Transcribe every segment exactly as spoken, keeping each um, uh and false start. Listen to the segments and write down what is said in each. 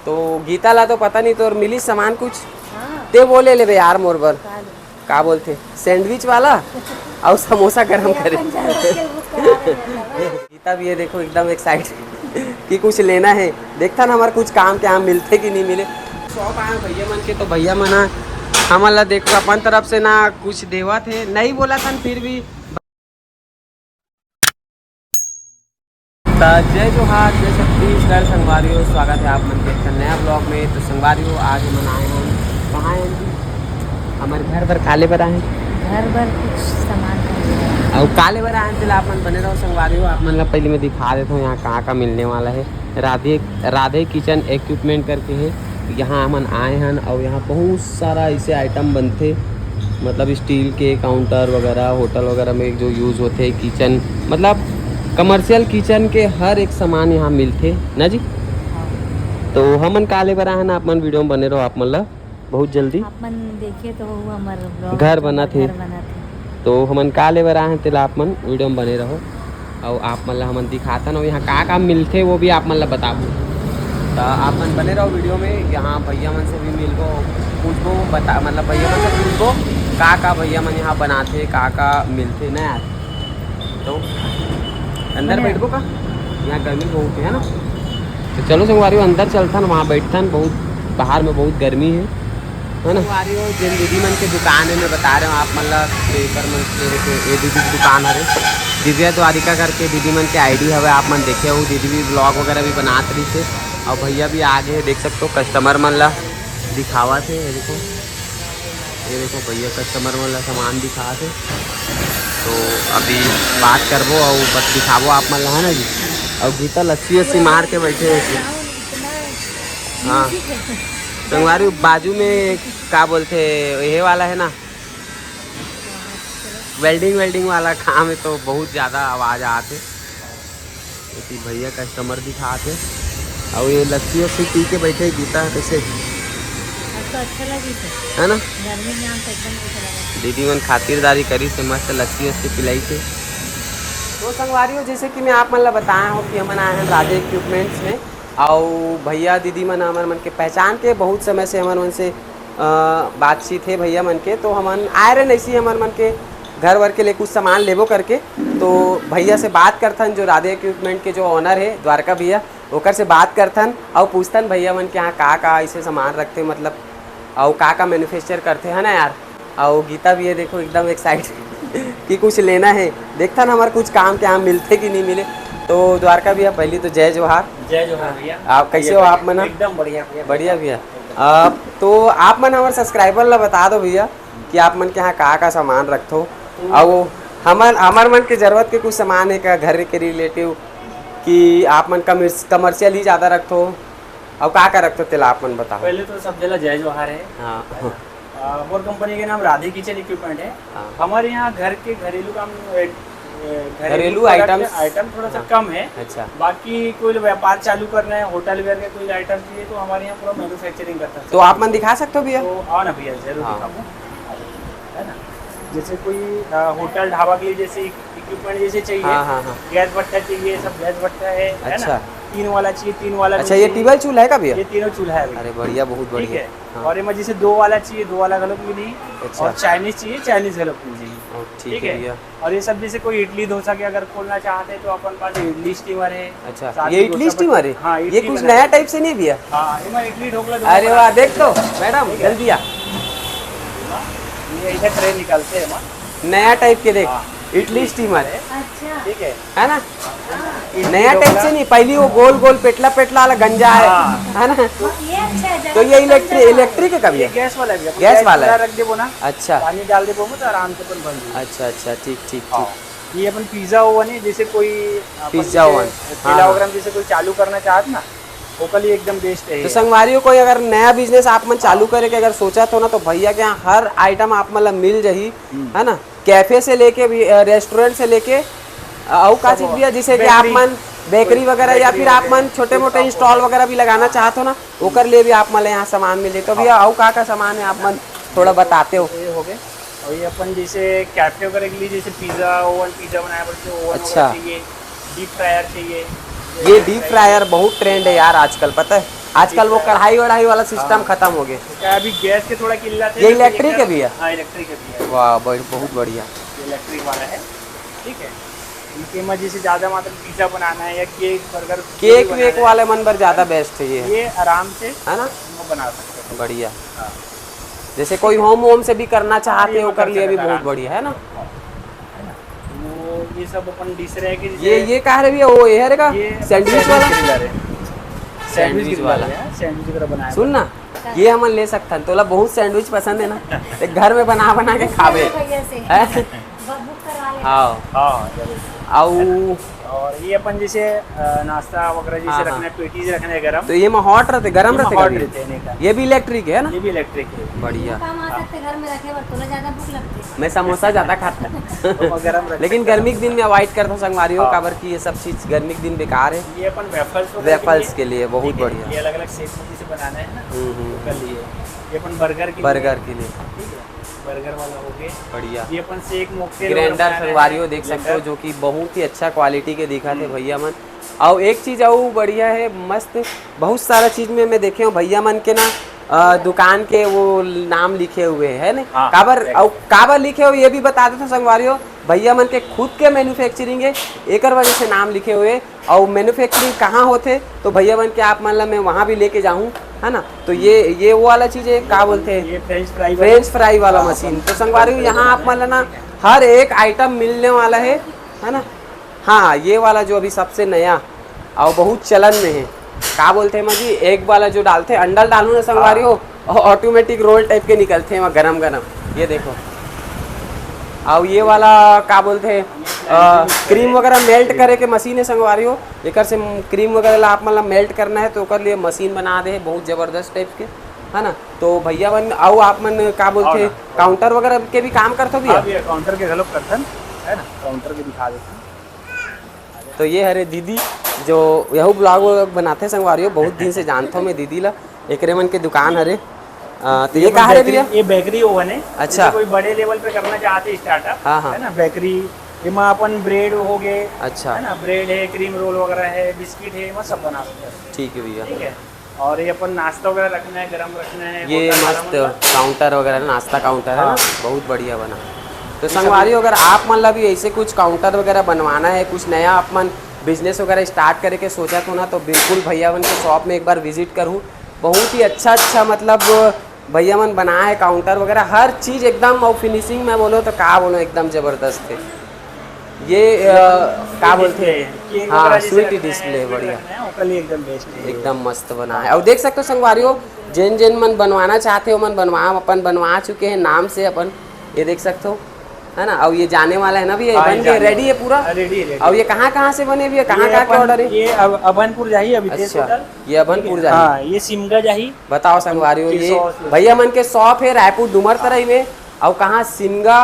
तो गीता ला तो पता नहीं तोर मिली सामान कुछ, हाँ। ते वो ले लेबे यार मोर बर। का ले? का बोलथे, सैंडविच वाला अउ समोसा गरम करे। अपन जरूरत के use करा दे मतलब। गीता भी ये देखो एकदम एक्साइटेड कि कुछ लेना है। देखथन हमर कुछ काम के यहाँ मिलथे कि नहीं मिले। शॉप आए भैया मन के, तो भैया मन ह हमन ला देखो अपन तरफ से ना कुछ देवत हे, नहीं बोलथन फिर भी। त जय जोहार, जय छत्तीसगढ़ संगवारियों, स्वागत है आप मन के एक ठन नया ब्लॉग में। तो संगवारियों, आज हमन आए हन, कहाँ आए हन जी? हमर घर बर का ले बर आए हन। घर बर कुछ सामान खरीदे बर। अउ का ले बर आए हन, तेला आप मन बने रहो संगवारियों। आप मन ला पहले मैं दिखा देता हूँ यहाँ कहाँ का मिलने वाला है। राधे, राधे किचन इक्विपमेंट करके है, यहाँ हमन आए हन अउ यहाँ बहुत सारा ऐसे आइटम बनथे, मतलब स्टील के काउंटर वगैरह, होटल वगैरह में जो यूज़ होथे, किचन, मतलब कमर्शियल किचन के हर एक सामान यहाँ मिलथे ना जी। हाँ। तो हमन का ले बर आए हन, आप मन वीडियो में बने रहो, आप मन ला बहुत जल्दी आप मन देखे तो हो हमर ब्लॉग घर तो बनत हे। घर बनत हे। तो हमन का ले बर आए हन, तेला आप मन वीडियो में बने रहो। अउ आप मन ला हमन दिखाथन, अउ यहाँ का का मिलथे, वो भी आप मन ला बताबो। त आप मन बने रहो वीडियो में, यहाँ भैया मन से भी मिलबो, पूछबो, बता, मतलब भैया मन से पूछबो, का का भैया मन यहाँ बनाथे, का का मिलथे ना यार। तो अंदर बने बैठबो का? यहाँ गर्मी बहुत है ना, तो चलो संगवारी हो, अंदर चलथन, वहाँ बैठथन, बहुत बाहर में बहुत गर्मी है। है ना? संगवारी हो, जिन दीदी मन के दुकान है, मैं बता रहे हूँ आप मन ला, ये कर मन के, ये दीदी की दुकान हरे, दिव्या द्वारिका करके दीदी मन के आईडी हवे, आप मन देखे हो, दीदी भी ब्लॉग वगैरह भी बनात रही थे। और भैया भी आगे है, देख सकते हो, कस्टमर मन ला दिखावत हे, ये देखो, ये देखो भैया कस्टमर मन ला सामान दिखात हे। तो अभी बात करबो और बस दिखाबो आप मन ला, है ना जी। और गीता लस्सी वस्सी मार के बैठे हो। हाँ। संगवारी, बाजू में का बोलथे, ये वाला है ना, वेल्डिंग, वेल्डिंग वाला काम है, तो बहुत ज़्यादा आवाज़ आत है। एती भैया कस्टमर दिखात है, और ये लस्सी वस्सी पी के बैठे गीता, कैसे? अब तो अच्छा लगी थे। है ना? गर्मी में आम तो एकदम मीठा लगा। दीदी मन खातिरदारी करी से मस्त लस्सी वस्सी पिलाई थे। तो संगवारी हो, जैसे कि मैं आप मन ला बताया हूँ कि हमन आए हैं राधे इक्विपमेंट्स में, और भैया दीदी मन हमर मन के पहचान के, बहुत समय से हमर मन से अ, बातचीत हे भैया मन के, तो हमन आए रहेन ऐसे ही हमर मन के घर वर के लिए कुछ सामान लेबो करके। तो भैया से बात करथन, जो राधे इक्विपमेंट के जो ओनर हे द्वारका भैया, ओकर से बात करथन और पूछथन भैया मन के यहाँ का का ऐसे सामान रखथे, मतलब, और का का मैन्युफैक्चर करथे, है ना यार। और गीता भी है, देखो, एकदम एक्साइटेड कि कुछ लेना है। देखथन हमर कुछ काम के यहाँ मिलथे कि नहीं मिले। तो द्वारका भैया, पहली तो जय जोहार। जय जोहार भैया। आप कैसे हो आप मन? एकदम बढ़िया भैया। बढ़िया भैया। अ, तो आप मन हमर सब्सक्राइबर ला बता दो भैया कि आप मन के यहाँ का का सामान रखथो, अउ हमन, हमर मन के जरूरत के कुछ सामान है का घर के रिलेटिव, कि आप मन कमर्स-, कमर्शियल ही ज़्यादा रखथो, अउ का का रखथो, तेला आप मन बताओ। पहले तो सब जगह जय जोहार है। हाँ। अ, मोर कंपनी के नाम राधे किचन इक्विपमेंट है। हाँ। हमारे यहाँ घर के घरेलू काम, अ, घरेलू घरेलू प्रोडक्ट आइटम्स? आइटम थोड़ा सा हाँ। कम है। अच्छा। बाकी कोई व्यापार चालू करना है, होटल वेयर के कोई आइटम चाहिए, तो हमारे यहाँ पूरा मैन्युफैक्चरिंग करता है। तो आप मन दिखा सकते हो भैया? तो आओ ना भैया, जरूर हाँ। दिखाऊँ। है ना? जैसे कोई, अ, होटल ढाबा के लिए जैसे इक्विपमेंट जैसे चाहिए, हाँ, हाँ, हाँ। गैस भट्ठा चाहिए, सब गैस भट्ठा है, है ना? अच्छा। तीन वाला चाहिए, तीन वाला भी अच्छा, ये चाहिए। टेबल चूल्हा है का भैया? ये तीनों चूल्हा है भैया। अरे बढ़िया, बहुत ठीक बढ़िया। है। हाँ। और एमा जैसे दो वाला चाहिए, दो वाला घलोक मिली, अच्छा। और चाइनीज चाहिए, चाइनीज घलोक मिल जाएगी। ओ, ठीक ठीक है है। भैया। और ये सब जैसे कोई इडली डोसा के अगर खोलना चाहते हैं तो अपन पास इडली स्टीमर है। अच्छा, साथ ये में इडली डोसा स्टीमर है? हाँ, ये इडली कुछ बनाने नया के टाइप से नहीं भैया? हाँ, एमा इडली ढोकला दोनों अरे बना वाह, सकते देख तो हैं। मैडम, ठीक है। जल्दी आ। ये ऐसे ट्रे निकलते हैं ना। नया टाइप के देख, हाँ। इडली स्टीमर। अच्छा। ठीक है। है ना? इडली नया टाइप ढोकला। से नहीं, पहली वो गोल गोल पेटला पेटला वाला गंजा है, हाँ। है ना? ये अच्छा है, तो ये ज्यादा इलेक्ट्रिक, इलेक्ट्रिक है का भैया? ये गैस वाला भी है, अपन गैस गैस वाला चूल्हा है। रख देबो ना, अच्छा। पानी डाल देबो ना, तो आराम से अपन बन जाएगा। अच्छा, अच्छा, ठीक, ठीक, हाँ। ठीक। ये अपन पिज्जा ओवन है, जैसे कोई अपन पिज्जा जैसे ओवन। ठेला हाँ, हाँ। वगैरह में जैसे कोई चालू करना चाहत ना, ओकर लिए एकदम बेस्ट है तो ये। संगवारी हो, कोई अगर नया बिजनेस आप मन चालू हाँ। करे के अगर सोचत हो ना, तो भैया के यहाँ हर आइटम आप मन ला मिल जाही, हम्म। है ना? कैफे से लेके भी, अ, रेस्टोरेंट से लेके, अ, अउ का सब चीज भैया, जैसे कि आप बेकरी, मन बेकरी कोई वगैरह या बेकरी फिर आप वगैरह, मन छोटे मोटे स्टॉल वगैरह। स्टॉल वगैरह भी लगाना हाँ। चाहत हो ना, ओकर लिए भी आप मन ला यहाँ सामान मिल जाही। तो भैया, हाँ। अउ का का सामान है आप मन थोड़ा बताते हो? ये हो गए। और ये अपन जैसे कैफे वगैरह के लिए जैसे पिज्जा ओवन, पिज्जा बनाए बोलते ओवन अच्छा। वगैरह चाहिए, डीप फ्रायर चाहिए। ये डीप फ्रायर बहुत ट्रेंड है यार आजकल, पता है? आजकल वो कढ़ाई वढ़ाई वाला सिस्टम खत्म हो गया। क्या अभी गैस के थोड़ा किल्लत है, ये तो इलेक्ट्रिक है कर- भैया? हाँ, इलेक्ट्रिक है भैया। वाह, बहुत बहुत बढ़िया। ये इलेक्ट्रिक वाला है, ठीक है। इनके में जैसे ज़्यादा मात्रा पिज़्ज़ा बनाना है या केक बर्गर, केक वेक वाले मन बर ज्यादा बेस्ट है ये, ये आराम से है ना? वो बना सकते हैं। बढ़िया। हाँ। जैसे कोई होम वोम से भी करना चाहते हो, वो कर कर लिए भी सकते हैं बहुत आराम बढ़िया है ना। वो ये सब अपन डिश रहे कि ये ये कहा रहे भैया, वो ये है का ये सैंडविच वाला? ग्रिलर है। सैंडविच वाला। है, सैंडविच वगैरह बनाया। सुन ना, ये हमन ले सकथन, तोला बहुत सैंडविच पसंद है ना, ते घर में बना बना के खाबे। भैया से हैं? बुक करवा ले। हाँ। हाँ, जरूर। आऊ और ये अपन जैसे अ, नाश्ता वगैरह जैसे हाँ, रखना हाँ। है, पेटीज रखना है गरम, तो ये में हॉट रहते, गरम ये में रहते हॉट कभी? रहते हैं नहीं का। ये भी इलेक्ट्रिक है ना? ये भी इलेक्ट्रिक है। बढ़िया। काम आ सकते घर में रखे, पर तोला ज्यादा भूख लगती है। मैं समोसा ज्यादा खाता हूँ। वो गरम रख लेकिन सकते हैं। गर्मी के दिन में अवॉइड करता हूँ संगवारी हो, हाँ। काबर कि ये सब चीज गर्मी के दिन बेकार है। ये अपन वेफल्स वेफल्स के लिए बहुत बढ़िया। ये अलग अलग शेप में जैसे बनाना है ना, हम्म, हम्म। कर लिए। ये अपन बर्गर के बर्गर लिए, के लिए ठीक है, बर्गर वाला हो गया। बढ़िया। ये अपन सेक मोकटेल ग्राइंडर वगैरह बना रहे संगवारी हो, हैं। देख सकते हो, जो कि बहुत ही अच्छा क्वालिटी के दिखा थे भैया मन। और एक चीज और बढ़िया है, मस्त, बहुत सारा चीज में मैं देखे हूँ भैया मन के ना अ, दुकान के वो नाम लिखे हुए है ना, हाँ, काबर correct। और काबर लिखे हुए ये भी बता देते संगवारी हो, भैया मन के खुद के मैन्युफैक्चरिंग है, एकर वजह से नाम लिखे हुए। और मैन्युफैक्चरिंग कहाँ होते तो भैया मन के आप मन ला मैं वहाँ भी लेके जाऊँ, है ना। तो ये ये वो वाला चीज है, का बोलते हैं, ये फ्रेंच फ्राई फ्रेंच फ्राई वाला मशीन। तो संगवारी हो, यहाँ आप मन ला ना हर एक आइटम मिलने वाला है, है ना। हाँ, ये वाला जो अभी सबसे नया और बहुत चलन में है, का बोलते हैं माँ जी, एग वाला जो डालते हैं, अंडा डालू ना संगवारी हो, और ऑटोमेटिक रोल टाइप के निकलते हैं वहाँ गरम गरम। ये देखो, और ये वाला का बोलते हैं, क्रीम वगैरह मेल्ट करे के मशीन है संगवारी हो। एकर से क्रीम वगैरह ला आप मतलब मेल्ट करना है तो ओकर लिए मशीन बना दे है, बहुत जबरदस्त टाइप के, है ना। तो भैया मन, आओ आप मन, का बोलते हैं, काउंटर वगैरह के भी काम करते हो भैया? हाँ भैया, काउंटर के हेल्प करथन, है ना, काउंटर के दिखा देथन। तो ये हरे दीदी, जो यहू ब्लॉग व्लॉग बनाते संगवारी हो, बहुत दिन से जानता हूँ मैं दीदी ला। एकरे मन के दुकान हरे। अ, तो ये कहाँ हरे भैया? ये बेकरी ओवन है। अच्छा। जैसे कोई बड़े लेवल पे करना चाहते स्टार्टअप, हाँ, हाँ। है ना, बेकरी, एमा अपन ब्रेड हो गए, अच्छा। है ना, ब्रेड है, क्रीम रोल वगैरह है, बिस्किट है, वो सब बना सकते हैं। ठीक है भैया। ठीक है। और ये अपन नाश्ता वगैरह रखना है, गरम रखना है, ये होटल वाला मस्त मतलब। काउंटर वगैरह, नाश्ता काउंटर है ना, हाँ। बहुत बढ़िया बना। तो संगवारी हो, अगर आप मन ला भी ऐसे कुछ काउंटर वगैरह बनवाना है, कुछ नया आप मन बिजनेस वगैरह स्टार्ट करे के सोचत हो ना, तो बिल्कुल भैया मन के शॉप में एक बार विजिट करूँ। बहुत ही अच्छा अच्छा, मतलब, भैया मन बनाए है काउंटर वगैरह, हर चीज एकदम, और फिनिशिंग में बोलो तो का बोलो, एकदम जबरदस्त है। ये अ, का बोलते हैं, केक हाँ, वगैरह जैसे स्वीट रखना है, डिस्प्ले, स्वीट बढ़िया, रखना है, ओकर लिए एकदम बेस्ट है। एकदम मस्त बना है। और देख सकते हो संगवारी हो, जेन जेन मन बनवाना चाहते हो, मन बनवा, अपन बनवा चुके हैं नाम से अपन, ये देख सकते हो, है ना। और ये जाने वाला है ना भैया, हाँ, बन ये गया, जाने रेडी है वाला पूरा। है, रेडी है, रेडी। और ये कहाँ कहाँ से बने भैया, कहाँ ये कहाँ के अपन- ऑर्डर है? ये अब- अभनपुर जाही अभी तेज अच्छा, होटल। ये अभनपुर जाही। हाँ, ये सिमगा जाही। बताओ संगवारी हो, ये ये सॉस- भैया मन के शॉप है रायपुर डूमर तरई में, और कहाँ सिमगा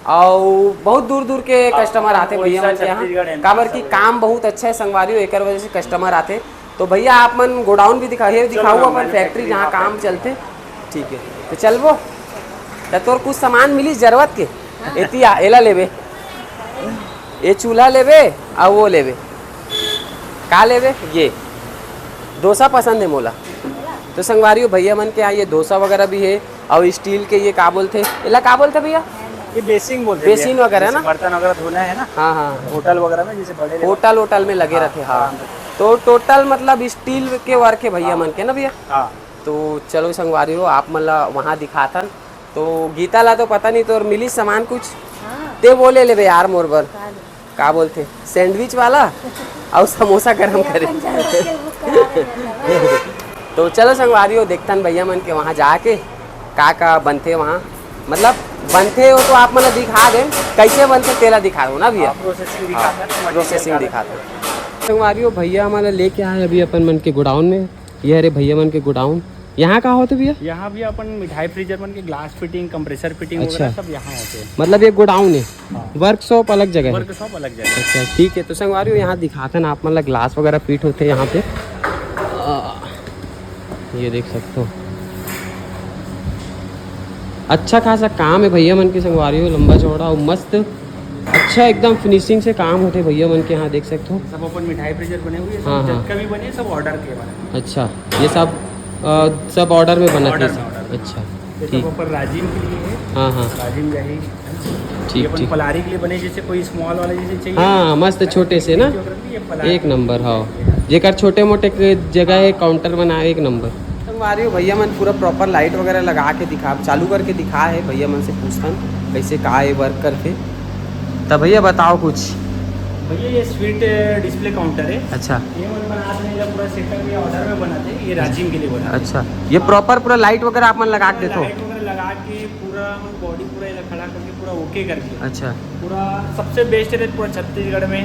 और बहुत दूर दूर के हाँ, कस्टमर आते भैया उड़ीसा, मन के यहाँ, छत्तीसगढ़, एम पी काबर की सब काम बहुत अच्छा है संगवारी हो, एकर वजह से कस्टमर आते। तो भैया आप मन गोडाउन भी दिखाओ, ये चलो, दिखाओ चलो, अपन मैंने फैक्ट्री factory जहाँ दिखा काम दी। चलते, ठीक है। तो चलबो, तो तोर कुछ सामान मिली जरूरत के, एती आ, एला लेबे, ये चूल्हा लेबे, और वो लेबे, का लेबे, ये डोसा पसंद है मोला। तो संगवारी हो, भैया मन के यहाँ ये डोसा वगैरह भी है, और स्टील के ये का बोलते, एला का बोलते भैया? ये बेसिन बोलते बेसिन भैया। वगैरह जैसे ना? बर्तन वगैरह धोना है ना, हाँ हाँ, होटल वगैरह में जैसे बड़े लेवल होटल होटल में लगे हाँ, रहते, हाँ। हाँ। तो टोटल मतलब स्टील के वर्क है भैया मन के ना भैया। हाँ। तो चलो संगवारी हो, आप मन ला वहाँ दिखाथन। तो गीता ला तो पता नहीं तोर मिली सामान कुछ, हाँ, ते वो ले लेबे यार मोर बर। खा लो। का बोलते, सैंडविच वाला और समोसा गरम करे। अपन जरूर के बुक करा देना। तो चलो संगवारी हो, देखथन भैया मन के वहाँ जाके का का बनथे वहाँ, मतलब बनथे हो तो आप मन ला दिखा दे, कैसे बनथे तेला दिखा दो ना भैया। प्रोसेसिंग दिखाता है, प्रोसेसिंग दिखाते हैं। संगवारी हो, भैया हमन ला लेके आए अभी अपन मन के गोडाउन में। ये हरे भैया मन के गोडाउन। यहाँ का होथे भैया? यहाँ भी अपन मिठाई फ्रीजर मन के ग्लास फिटिंग, कंप्रेसर फिटिंग अच्छा। वगैरह सब यहाँ होते हैं। मतलब ये गोडाउन है, हाँ। वर्कशॉप अलग जगह है। वर्कशॉप अलग जगह। अच्छा ठीक है, तो संगवारी हो यहाँ दिखाथन आप मन ला ग्लास वगैरह फिट होथे यहाँ पे। आ, ये देख सकते हो, अच्छा खासा काम है भैया मन के संगवारी हो, लंबा चौड़ा और मस्त, अच्छा अच्छा, एकदम फिनिशिंग से काम होथे भैया मन के यहाँ, देख सकथो। सब अपन मिठाई प्रेजर बने हुए हैं, सब हाँ, हाँ। जतका भी बने, सब ऑर्डर के बने। अच्छा, ये सब अ, सब ऑर्डर में बनत ऑर्डर हे। में, ऑर्डर में। अच्छा, ये ठीक। सब अपन राजिम के लिए है। हाँ, हाँ। राजिम का ही है। ठीक, ये अपन ठीक। पलारी के लिए बने, जैसे कोई स्मॉल वाला जैसे चाहिए। हाँ, मस्त छोटे से ना। ये पलारी। एक नंबर। हाँ, जेकर छोटे मोटे के जगह है, काउंटर बना, एक नंबर। संगवारी हो, भैया मन पूरा प्रॉपर लाइट वगैरह लगा के दिखा, चालू करके दिखा है। भैया मन से पूछथन कैसे का ये वर्क करथे। तब भैया बताओ कुछ। भैया, ये स्वीट डिस्प्ले काउंटर है। अच्छा, ये मन बनाते हैं, पूरा सेटअप ये ऑर्डर में बनाते हैं, ये राजिम के लिए बनाते हैं। अच्छा, ये प्रॉपर पूरा लाइट वगैरह आप मन लगा के देथो? लाइट वगैरह लगा के पूरा बॉडी पूरा ये खड़ा करके पूरा ओके करके अच्छा, पूरा सबसे बेस्ट रेट पूरा छत्तीसगढ़ में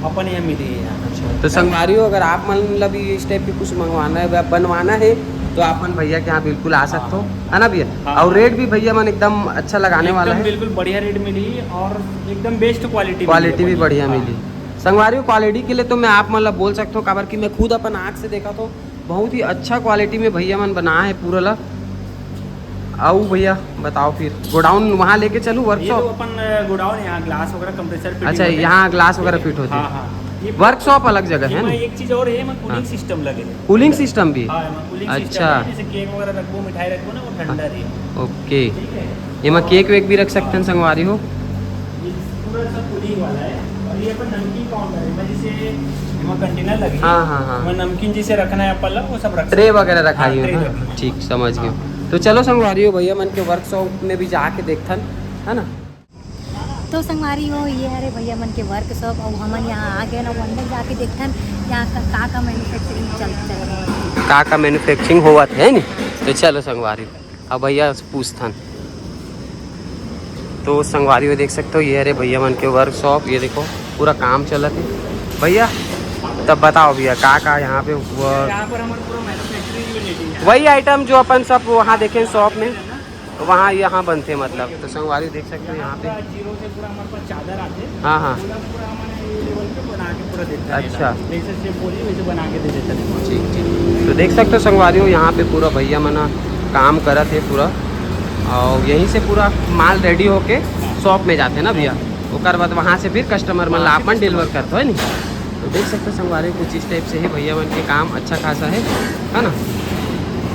अपन यहाँ मिली है यहाँ। अच्छा। तो संगवारी हो, अगर आप मन ला भी इस टाइप के कुछ मंगवाना है, बनवाना है, तो आप मन भैया के यहाँ बिल्कुल आ सकते हो, है ना भैया? हाँ। और रेट भी भैया मन एकदम अच्छा लगाने वाला एकदम है। बिल्कुल बढ़िया रेट मिली और एकदम बेस्ट क्वालिटी। क्वालिटी भी बढ़िया मिली। संगवारी हो, क्वालिटी के लिए तो मैं आप मन ला बोल सकता हूँ, काबर कि मैं खुद अपन आँख से देखा तो बहुत ही अच्छा क्वालिटी में भैया मन बना है पूरा ला। आओ भैया, बताओ फिर, गोडाउन वहाँ लेके चलूँ, ये तो वर्कशॉप? अपन गोडाउन, यहाँ ग्लास वगैरह कंप्रेसर फिटिंग अच्छा, होते हैं। यहाँ ग्लास वगैरह ठीक है। फिट होते हाँ, हैं। हाँ। ये वर्कशॉप अलग जगह है इमा ना? एक चीज और है, मैं कूलिंग सिस्टम लगे है। कूलिंग सिस्टम भी? हाँ, मैं कूलिंग अच्छा। सिस्टम है, जैसे केक वगैरह रखबो, मिठाई रखबो ना, वो ठंडा रहे। ओके, ठीक है। एमा केक वेक भी रख सकते हैं संगवारी हो। ये पूरा सब कूलिंग वाला है। और ये अपन नमकीन काउंटर है, मैं जैसे एमा कंटेनर लगे, हाँ, हाँ, हाँ। मैं नमकीन जैसे रखना है अपन ला, वो सब रख ट्रे वगैरह रखा हाँ, ही ट्रे है। रखना। ठीक, समझ गयो। तो चलो संगवारी हो, भैया मन के वर्कशॉप में भी जाके देखथन, है ना? तो संगवारी हो, ये हरे भैया मन के वर्कशॉप। और हमन यहाँ आ गए ना, वो अंदर जाके देखथन यहाँ का, का, का मैन्युफैक्चरिंग चल चल रहा है। का का मैन्युफैक्चरिंग होवत है नी। तो चलो संगवारी, अब भैया से पूछथन। तो संगवारी हो, देख सकते हो, ये हरे भैया मन के वर्कशॉप। ये देखो, पूरा काम चलत है भैया। तब बताओ भैया, का का यहाँ पे हुआ? यहाँ पर हमारे पूरा मैन्युफैक्चरिंग यूनिट है। वही आइटम जो अपन सब वहाँ देखे शॉप में, वहाँ यहाँ बनते, मतलब। तो संगवारी देख सकते हो यहाँ पे। पूरा जीरो से पूरा हमारे पास चादर आते हैं। हाँ, हाँ। पूरा, पूरा हमारे ये लेवल पे बना के पूरा देता है। अच्छा। जैसे शेफ बोली, वैसे बना के दे देता है। ठीक, ठीक। तो देख सकते हो संगवारी हो, यहाँ पे पूरा भैया मन काम करत है पूरा, और यहीं से पूरा माल रेडी होके शॉप में जाते हैं ना भैया, ओकर बाद वहाँ से फिर कस्टमर मन ला आप मन डिलीवर करते हो, है नी? तो देख सकते हो संगवारी, कुछ इस टाइप से ही भैया मन के काम अच्छा खासा है, है ना?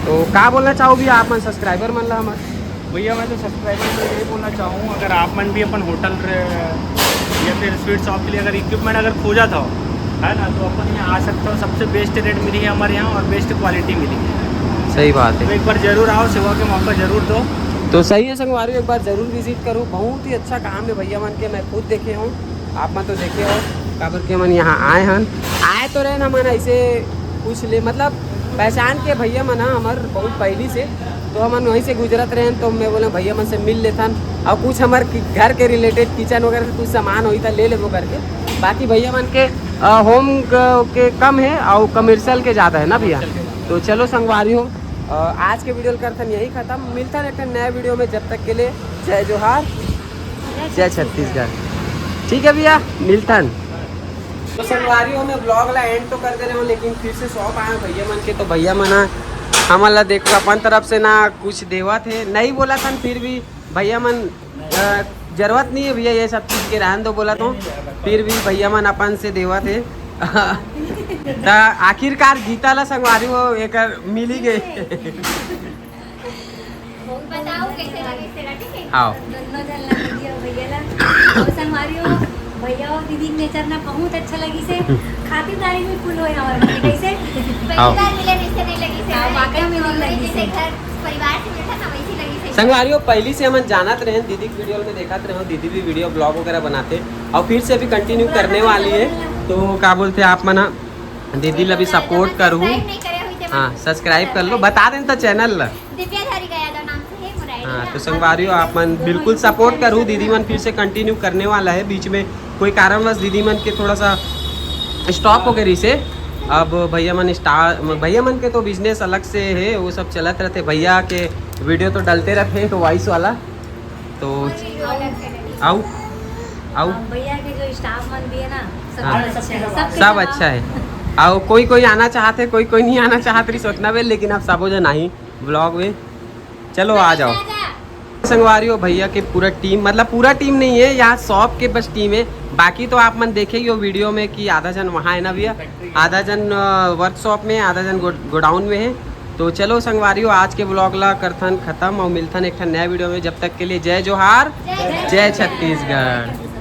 तो का बोलना चाहो भैया आप मन सब्सक्राइबर मन ला हमर? भैया, मैं तो सब्सक्राइबर को यही बोलना चाहूँ, अगर आप मन भी अपन होटल रे-, या फिर स्वीट शॉप के लिए अगर इक्विपमेंट अगर खोजत हो, है ना, तो अपन यहाँ आ सकते हो। सबसे बेस्ट रेट मिली है हमारे यहाँ और बेस्ट क्वालिटी मिली है। सही बात तो है। एक बार जरूर आओ, सेवा के मौका जरूर दो। तो सही है संगवारी, एक बार जरूर विजिट करो। बहुत ही अच्छा काम है भैया मन के, मैं खुद देखे हूँ, आप मन तो देखे हो, काबर के हमन यहाँ आए हन। आए तो रहे ना, मन ऐसे कुछ ले, मतलब पहचान के भैया मन ह हमर बहुत पहली से, तो हमन वहीं से गुजरत रहे, तो मैं बोले भैया मन से मिल लेथन, और कुछ हमर कि-, घर के रिलेटेड किचन वगैरह से कुछ सामान होई त ले लेबो करके। बाकी भैया मन के अ, होम क-, के कम है और कमर्शियल के ज़्यादा है ना भैया? तो चलो संगवारी हो, अ, आज के वीडियो ल करथन यही खत्म, मिलथन एक ठन नया वीडियो में, जब तक के लिए जय जोहार, जय छत्तीसगढ़। ठीक है भैया, मिलथन। तो संगवारी हो, मैं ब्लॉग ला एंड तो कर दे रहे हूँ, लेकिन फिर से शॉप आए भैया मन के, तो भैया मन ह हमन ला देखो अपन तरफ से ना कुछ देवत है, नहीं बोला था, फिर भी भैया मन अ, जरूरत नहीं है भैया ये सब चीज के, रहन दो बोला तो, फिर भी भैया मन अपन से देवत है। त आखिरकार गीता ला संगवारी हो एकर मिल ही गए। बताओ कैसे लगे तेरा, ठीक है? हाँ। दोनों जन ला दीदी और भैया ला। और संगवारी हो, भैया और दीदी के नेचर ना बहुत अच्छा लगी से। खातिरदारी में फुल होए हमारे मन के। कैसे? पहली हाँ। बार मिले वैसे नहीं लगी से। हाँ, वाकई में नहीं लगी जैसे से। घर परिवार से मिलता ना, वैसी लगी से। संगवारी हो, पहली से हमन जानत रहे, दीदी के वीडियो में देखत रहे, दीदी भी वीडियो ब्लॉग वगैरह बनाते और फिर से भी कंटिन्यू करने वाली है। तो का बोलते हैं आप मना, दीदी ला भी सपोर्ट करू। Subscribe नहीं करे हुई थे, हाँ, सब्सक्राइब कर लो, बता दें तो चैनल ला। दिव्या धारी गया था नाम से है मोर ID। हाँ, तो संगवारी हो, आप मन बिल्कुल सपोर्ट करू, दीदी मन फिर से कंटिन्यू करने वाला है। बीच में कोई कारणवश दीदी मन के थोड़ा सा स्टॉप हो गए रही से। अब भैया मन स्टार, भैया मन के तो बिजनेस अलग से है, वो सब चलत रहते। भैया के वीडियो तो डलते रहते हैं, तो वॉइस वाला। तो आओ, आओ। हाँ, भैया के जो स्टाफ मन भी है ना, सब हाँ। अच्छा है, सबके सब जवाब अच्छा है। आओ, कोई कोई आना चाहते, कोई कोई नहीं आना चाहत रही सोतना बेल, लेकिन आप सबो जन आई ब्लॉग में। चलो आ जाओ। संगवारी हो, भैया के पूरा टीम, मतलब पूरा टीम नहीं है, यहाँ शॉप के बस टीम है। बाकी तो आप मन देखे ही हो वीडियो में कि आधा जन वहाँ है ना भैया, आधा जन वर्कशॉप में, आधा जन गोडाउन में है। तो चलो संगवारी हो, आज के ब्लॉग ला करथन खत्म और मिलथन एक ठन नया वीडियो में। जब तक के लिए जय जोहार, जय छत्तीसगढ़।